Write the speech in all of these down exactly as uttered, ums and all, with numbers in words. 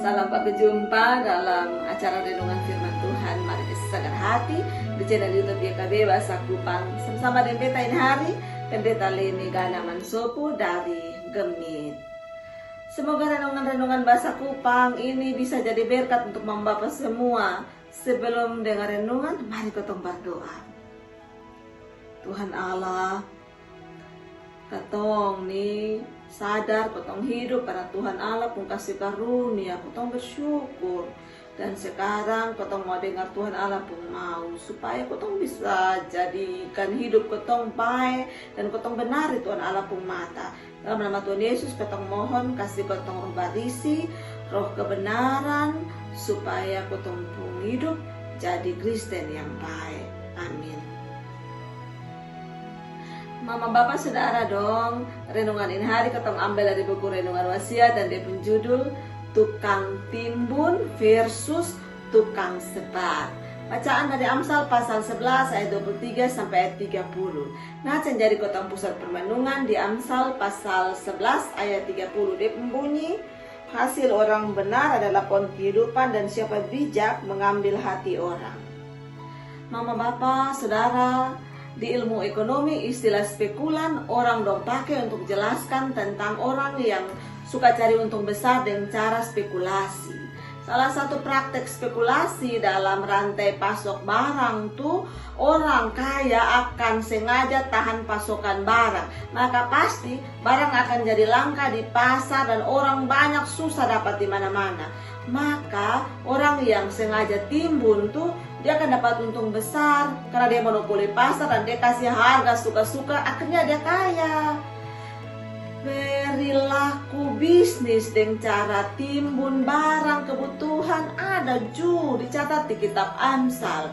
Salam bakajumpa dalam acara renungan firman Tuhan Mari Kasi Sagar Hati di channel YouTube Y K B Bahasa Kupang. Sama-sama deng beta ini hari, Pendeta Leni Gana Mansopu dari Gemit. Semoga renungan-renungan bahasa Kupang ini bisa jadi berkat untuk mama bapa semua. Sebelum dengar renungan, mari kotong berdoa. Tuhan Allah, katong ni sadar kotong hidup karna Tuhan Allah pung kasi karunia, kotong bersyukur. Dan sekarang kotong mau dengar Tuhan Allah pung mau, supaya kotong bisa jadikan hidup kotong bae dan kotong benar di Tuhan Allah pung mata. Dalam nama Tuhan Yesus kotong mohon kasi kotong Roh Barisi, Roh kebenaran, supaya kotong pung hidup jadi Kristen yang bae. Amin. Mama bapa saudara dong, renungan ini hari kotong ambil dari buku Renungan Wasiat dan dia pung judul Tukang Timbun versus Tukang Sebar. Bacaan dari Amsal pasal sebelas ayat dua puluh tiga sampai ayat tiga puluh. Nah, yang jadi kotong pusat permenungan di Amsal pasal sebelas ayat tiga puluh. Dia pung bunyi, hasil orang benar adalah pohon kehidupan dan siapa bijak mengambil hati orang. Mama bapa saudara, di ilmu ekonomi istilah spekulan orang dong pake untuk jelaskan tentang orang yang suka cari untung besar dengan cara spekulasi. Salah satu praktek spekulasi dalam rantai pasok barang tu orang kaya akan sengaja tahan pasokan barang. Maka pasti barang akan jadi langka di pasar dan orang banyak susah dapat di mana-mana. Maka orang yang sengaja timbun tu dia akan dapat untung besar karena dia monopoli pasar dan dia kasih harga suka-suka, akhirnya dia kaya. Perilaku bisnis deng cara timbun barang kebutuhan ada ju dicatat di kitab Amsal.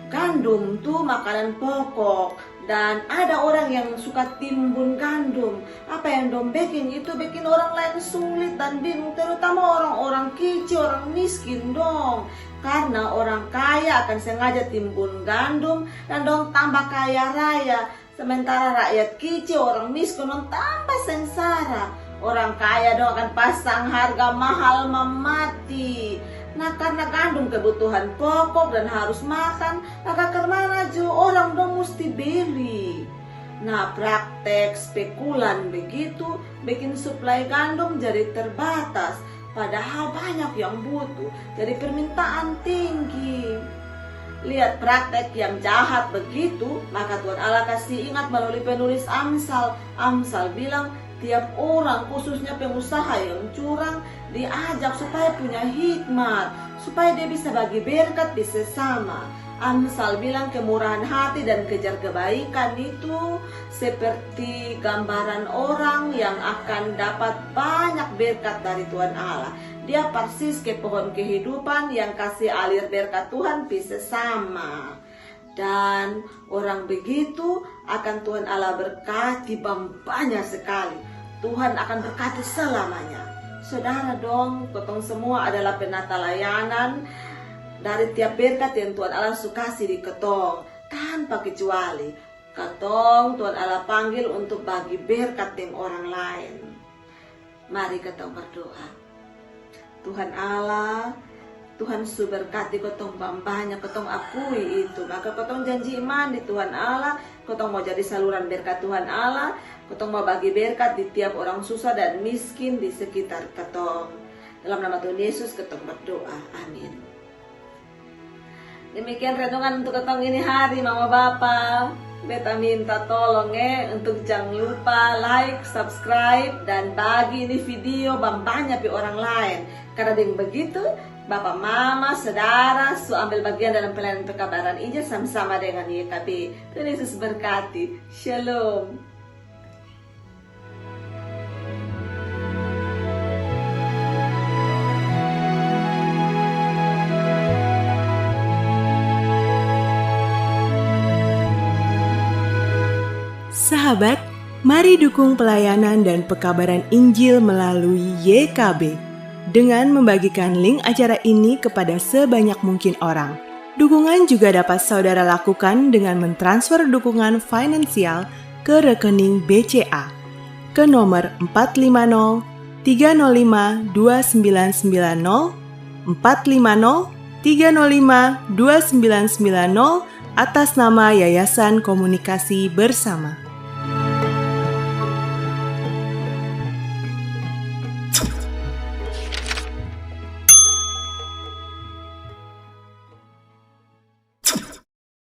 Gandum tu makanan pokok dan ada orang yang suka timbun gandum. Apa yang dong bekin itu bekin orang lain sulit dan bingung, terutama orang-orang kici, orang miskin dong. Karna orang kaya akan sengaja timbun gandum dan dong tambah kaya raya. Sementara rakyat kici, orang miskin, dong tambah sengsara. Orang kaya dong akan pasang harga mahal mamati. Nah, karna gandum kebutuhan pokok dan harus makan, maka karmana ju orang dong musti beli. Nah, praktek spekulan begitu bikin suplai gandum jadi terbatas. Padahal banyak yang butuh, jadi permintaan tinggi. Lihat praktek yang jahat begitu, maka Tuhan Allah kasih ingat melalui penulis Amsal. Amsal bilang, tiap orang, khususnya pengusaha yang curang, diajak supaya punya hikmat, supaya dia bisa bagi berkat di sesama. Amsal bilang kemurahan hati dan kejar kebaikan itu seperti gambaran orang yang akan dapat banyak berkat dari Tuhan Allah. Dia persis ke pohon kehidupan yang kasih alir berkat Tuhan pi sesama. Dan orang begitu akan Tuhan Allah berkati bambanya sekali. Tuhan akan berkati selamanya. Saudara dong, kotong semua adalah penata layanan dari tiap berkat yang Tuhan Allah su kasi di kotong. Tanpa kecuali, kotong Tuhan Allah panggil untuk bagi berkat deng orang lain. Mari kotong berdoa. Tuhan Allah, Tuhan su berkati kotong bambanya, kotong akui itu. Maka kotong janji iman di Tuhan Allah, kotong mau jadi saluran berkat Tuhan Allah, kotong mau bagi berkat di tiap orang susah dan miskin di sekitar kotong. Dalam nama Tuhan Yesus kotong berdoa. Amin. Demikian renungan untuk kotong ini hari, mama bapa. Beta minta tolong e, untuk jang lupa like, subscribe, dan bagi ini video bambanya pi orang lain. Karna deng begitu, bapa mama, saudara su ambil bagian dalam pelayanan pekabaran Injil sama-sama dengan Y K B. Tuhan Yesus berkati. Shalom. Sahabat, mari dukung pelayanan dan pekabaran Injil melalui Y K B dengan membagikan link acara ini kepada sebanyak mungkin orang. Dukungan juga dapat saudara lakukan dengan mentransfer dukungan finansial ke rekening B C A ke nomor empat lima nol tiga nol lima dua sembilan sembilan nol, empat lima nol tiga nol lima dua sembilan sembilan nol, atas nama Yayasan Komunikasi Bersama.